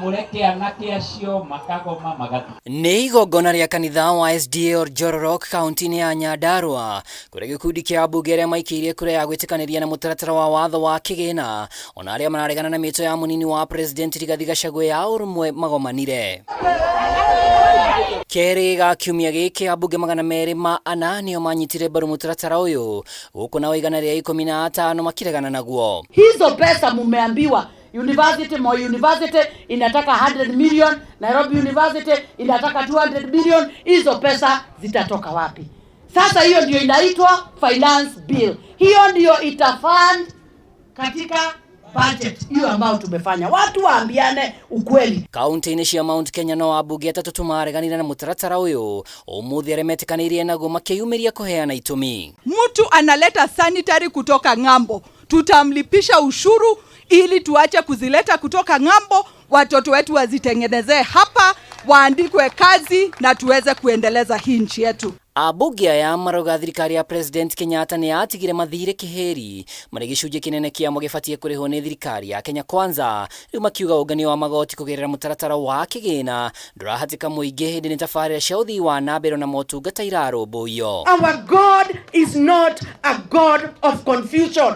Mũreke anake acio makagoma magathiĩ. Nĩ igongona rĩa kanitha wa SDA Oljororok kaunti-inĩ ya Nyandarua kũrĩa gĩkundi kĩa ambunge arĩa maikĩirie kura ya gwĩtĩkanĩria na mũtaratara wa watho wa kĩgĩna ona arĩa mararegana na mĩto ya mũnini wa president Rigathi Gachagua ya ũrũmwe magomanire. Kerĩ ga kiumia gĩkĩ ambunge 204 nĩo manyitire mbaru mũtaratara ũyũ gũkũ nao 115 makĩregana naguo. Hizo pesa mumeambiwa University, Moi University inataka 100 million, Nairobi University inataka 200 million. Hizo pesa zitatoka wapi? Sasa hiyo ndio inaitwa finance bill, hiyo ndio itafund katika budget hiyo ambayo tumefanya. Watu waambiane ukweli. Kaunti-inĩ cia Mount Kenya no ambunge atatũ tu mareganire na mũtaratara ũyũ ũmũthĩ arĩa metĩkanĩirie naguo makĩyumĩria kũheana itũmi. Mtu analeta sanitary kutoka ng'ambo, tutamlipisha ushuru ili tuache kuzileta kutoka ng'ambo, watoto wetu wazitengenezee hapa, waandikwe kazi na tuweze kuendeleza hii nchi yetu. Ambunge aya marauga thirikari ya President Kenyatta nĩ yatigire mathirĩ kĩhĩri marĩ gĩcunjĩ kĩnene kĩamo gĩbatiĩ kũrĩhwo nĩ thirikari ya Kenya Kwanza, rĩu makiuga ũngania wa magoti kũgerera mũtaratara wa kĩgĩna ndũrahatĩka mũingĩ hĩndĩ nĩ tabarĩra cia ũthii wa na mbere na motungata irarũmbũiyo. Our God is not a God of confusion.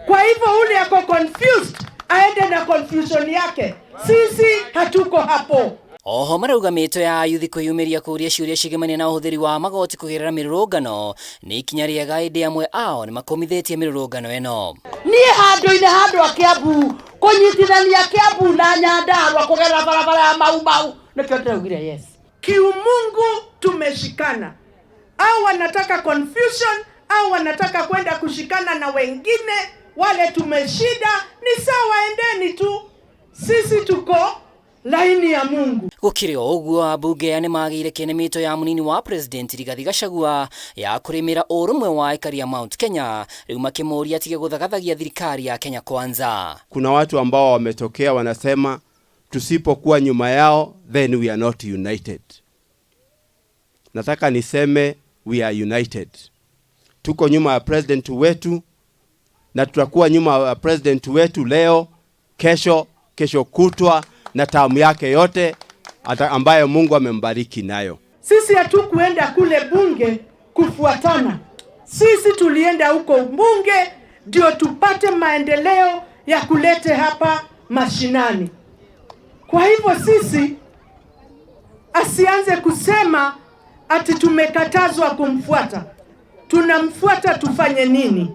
Kwa hivyo ule ako confused aende na confusion yake, sisi hatuko hapo. Oho marauga mĩto ya ayuthi kwĩyumĩria kũũria ciũria ciĩgemania na ũhũthĩri wa magoti kũgerera mĩrũrũngano nĩ ikinya rĩega, ĩndĩ amwe ao nĩ makũmithĩtie mĩrũrũngano ĩno. Niĩ handũ-inĩ handũ a Kiambu kũnyitithania Kiambu na Nyandarua kũgerera barabara ya Mau Mau, nĩkĩo ndĩraugire yes. Kiumungu tumeshikana, au wanataka confusion au wanataka kwenda kushikana na wengine wale tumeshida, ni sawa, endeni tu, sisi tuko laini ya Mungu. Gũkĩrĩ o ũguo, ambunge aya nĩ magĩire kĩene mĩto ya mũnini wa President Rigathi Gachagua ya kũrĩmĩra ũrũmwe wa aikari a Mount Kenya, rĩu makĩmũũria atige gũthagathagia thirikari ya Kenya Kwanza. Kuna watu ambao wametokea wanasema tusipokuwa nyuma yao then we are not united. Nataka niseme we are united. Tuko nyuma ya president wetu na tutakuwa nyuma ya president wetu leo, kesho, kesho kutwa na tamu yake yote ambayo Mungu amembariki nayo. Sisi hatukuenda kule bunge kufuatana, sisi tulienda huko bunge ndio tupate maendeleo ya kulete hapa mashinani. Kwa hivyo sisi asianze kusema ati tumekatazwa kumfuata. Tunamfuata tufanye nini?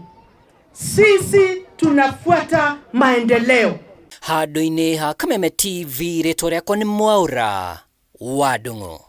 Sisi tunafuata maendeleo. Handũ-inĩ ha Kameme TV, rĩtwa rĩakwa nĩ Mwaura wa Ndung'u.